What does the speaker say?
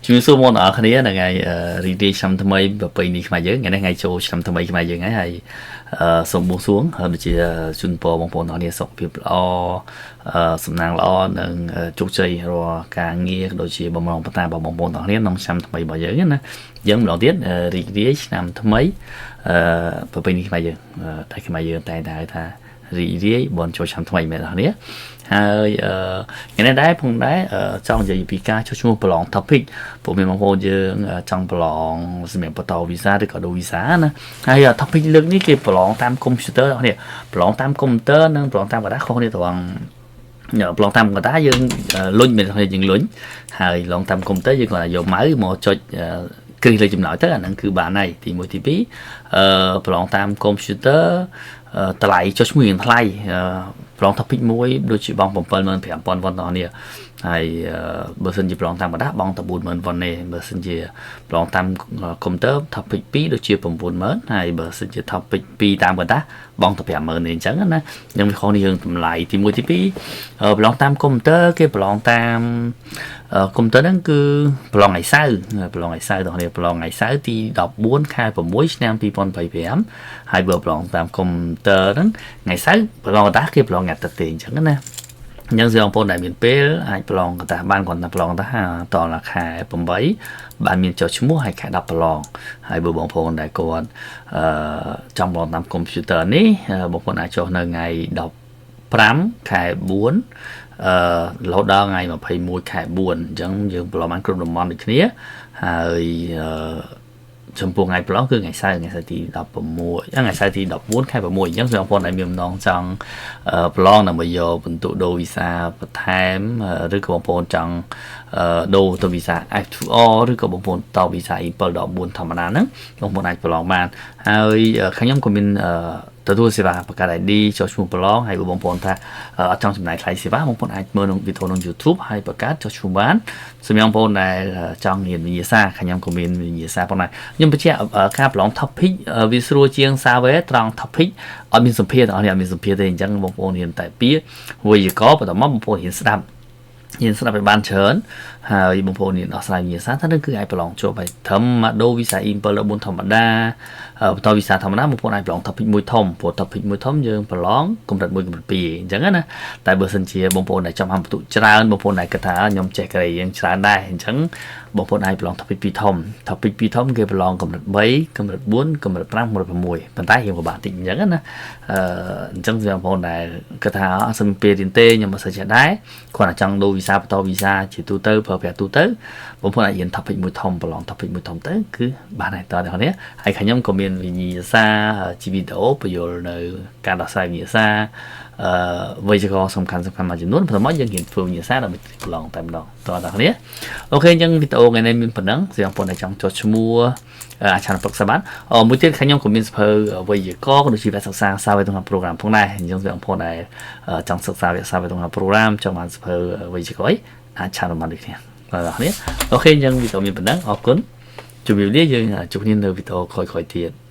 ជំរាបសួរបងប្អូនទាំងអស់គ្នាថ្ងៃរីករាយឆ្នាំថ្មីប្រពៃណីខ្មែរយើងថ្ងៃនេះថ្ងៃចូលឆ្នាំថ្មីខ្មែរយើងហើយហើយសូមបួងសួងហើយដូចជាជូនពរបងប្អូនទាំងអស់គ្នាសុខភាពល្អសំណាងល្អនិងជោគជ័យរាល់ការងារដូចជាបំរុងបតារបស់បងប្អូនទាំងអស់គ្នាក្នុងឆ្នាំថ្មីរបស់យើងណាយើងម្ដងទៀតរីករាយឆ្នាំថ្មីប្រពៃណីខ្មែរយើងតែខ្មែរយើងតែងតែហៅថារីករាយបនចូលឆ្នាំថ្មីមែនទេនេះហើយថ្ងៃនេះដែរផងដែរចង់និយាយពីការចុះឈ្មោះប្រឡង TOPIK ព្រោះមានបងប្អូនយើងចង់ប្រឡងសម្រាប់បន្តវីសាឬក៏ដូរវីសាណាហើយ TOPIK លើកនេះគេប្រឡងតាមកុំព្យូទ័រនេះប្រឡងតាមកុំព្យូទ័រនិងប្រឡងតាមក្រដាសខុសគ្នាត្រង់ប្រឡងតាមក្រដាសយើងលុញមានយើងលុញហើយឡងតាមកុំព្យូទ័រយើងគ្រាន់តែយក mouse មកចុចគ្រីសលើចំណោយទៅអាហ្នឹងគឺបានហើយទី1ទី2ប្រឡងតាមកុំព្យូទ័រតម្លៃចុះឈ្មោះរៀងថ្លៃប្រឡង TOPIK មួយដូចជាបង់75000វ៉ុនដល់នេះហើយបើសិនជាប្រឡងតាមក្រដាសបង់តែ40000វ៉ុនទេបើសិនជាប្រឡងតាមកុំព្យូទ័រ TOPIK 2ដូចជា90000ហើយបើសិនជា TOPIK 2តាមក្រដាសបង់តែ50000ទេអញ្ចឹងណាខ្ញុំវាខុសនេះរឿងតម្លៃទី1ទី2ប្រឡងតាមកុំព្យូទ័រគេប្រឡងតាមកុំព្យូទ័រហ្នឹងគឺប្រឡងថ្ងៃសៅរ៍ប្រឡងថ្ងៃសៅរ៍ដល់នេះប្រឡងថ្ងៃសៅរ៍ទី14ខែ6ឆ្នាំ2025ហើយបើប្រឡងតាមកុំព្យូទ័រហ្នឹងថ្ងៃសៅរ៍ប្រឡងក្រដាសគេប្រឡងថ្ងៃអាទិត្យទេអញ្ចឹងណាអញ្ចឹងបងប្អូនដែលមានពេលអាចប្រឡងក្រដាសបានគ្រាន់តែប្រឡងក្រដាសតដល់ខែ8បានមានចុះឈ្មោះហើយខែ10ប្រឡងហើយបើបងប្អូនដែលគាត់អឺចង់ប្រឡងតាមកុំព្យូទ័រនេះបងប្អូនអាចចុះនៅថ្ងៃ15ខែ4រហូតដល់ថ្ងៃ21ខែ4អញ្ចឹងយើងប្រឡងបានគ្រប់តំបន់ដូចគ្នាហើយអឺចំពោះថ្ងៃប្រឡងគឺថ្ងៃសៅរ៍ថ្ងៃសៅរ៍ទី16ថ្ងៃសៅរ៍ទី14ខែ6អញ្ចឹងបងប្អូនដែលមានបំណងចង់ប្រឡងដើម្បីយកបន្ទុកដូរវីសាបន្ថែមឬក៏បងប្អូនចង់ដូរទៅវីសា F2R ឬក៏បងប្អូនតវីសា E7-4 ធម្មតាហ្នឹងបងប្អូនអាចប្រឡងបានហើយខាងខ្ញុំក៏មានទទួលសេវាបង្កើត ID ចុះឈ្មោះប្រឡងហើយបើបងប្អូនថាអត់ចង់ចំណាយថ្លៃសេវាបងប្អូនអាចមើលក្នុងវីដេអូក្នុង YouTube ហើយបង្កើតចុះឈ្មោះបានសម្រាប់បងប្អូនដែលចង់រៀនវិញ្ញាសាខាងខ្ញុំក៏មានវិញ្ញាសាផងដែរខ្ញុំបញ្ជាក់ការប្រឡង TOPIK វាស្រួលជាង survey ត្រង់ TOPIK អត់មានសម្ភារទាំងអស់នេះអត់មានសម្ភារទេអញ្ចឹងបងប្អូនរៀនតែពាក្យវេយ្យាករណ៍បន្ទាប់មកបងប្អូនរៀនស្ដាប់រៀនស្ដាប់ឲ្យបានច្រើនហើយបងប្អូនរៀនដោះស្រាយវិញ្ញាសាថានឹងគឺអាចប្រឡងជាប់ហើយត្រឹមមកដូរវីសា E7 4ធម្មតាបន្តវីសាធម្មតាបងប្អូនអាចប្រឡង TOPIK មួយធំព្រោះ TOPIK មួយធំយើងប្រឡងកម្រិត1កម្រិត2អញ្ចឹងណាតែបើសិនជាបងប្អូនដែលចង់ហាំបន្ទុកច្រើនបងប្អូនដែលគិតថាខ្ញុំចេះក្រេយើងច្រើនដែរអញ្ចឹងបងប្អូនអាចប្រឡង TOPIK 2ធំ TOPIK 2ធំគេប្រឡងកម្រិត3កម្រិត4កម្រិត5កម្រិត6ប៉ុន្តែរៀងពិបាកតិចអញ្ចឹងណាអញ្ចឹងសម្រាប់បងប្អូនដែលគិតថាអត់សូវមានពេលរៀនទេខ្ញុំមិនសូវចេះដែរគ្រាន់តែចង់ដូរវីសាបន្តវីសាជាទូទៅប្រើប្រាស់ទូទៅបងប្អូនអាចរៀន TOPIK មួយធំប្រឡង TOPIK មួយធំទៅគឺបានហើយតើអ្នកនេះហើយខាងខ្ញុំក៏មានវិញ្ញាសាជាវីដេអូបញ្យល់នៅការដោះស្រាយវិញ្ញាសាវេយ្យាករណ៍សំខាន់សំខាន់មួយចំនួនបន្ទាប់មកយើងរៀនធ្វើវិញ្ញាសាដើម្បីប្រឡងតែម្ដងតើអ្នកនេះOK អញ្ចឹងវីដេអូថ្ងៃនេះមានប៉ុណ្ណឹងសម្រាប់បងប្អូនដែលចង់ចុះឈ្មោះអាច chat ប្រឹក្សាបានមួយទៀតខាងខ្ញុំក៏មានសៀវភៅវេយ្យាករណ៍ក៏ដូចជាវគ្គសិក្សាសាវេទង program ផងដែរអញ្ចឹងសម្រាប់បងប្អូនដែលចង់សិក្សាវគ្គសាវេទង program ចង់បានសៀវភៅវេយ្យាករណ៍អីអាច chat បានដូចគ្នាបាទអ្នកនេះOK អញ្ចឹងវីដេអូមានប៉ុណ្ណឹងអរគុណជម្រាបលាយើងជួបគ្នានៅវីដេអូក្រោយៗទៀត។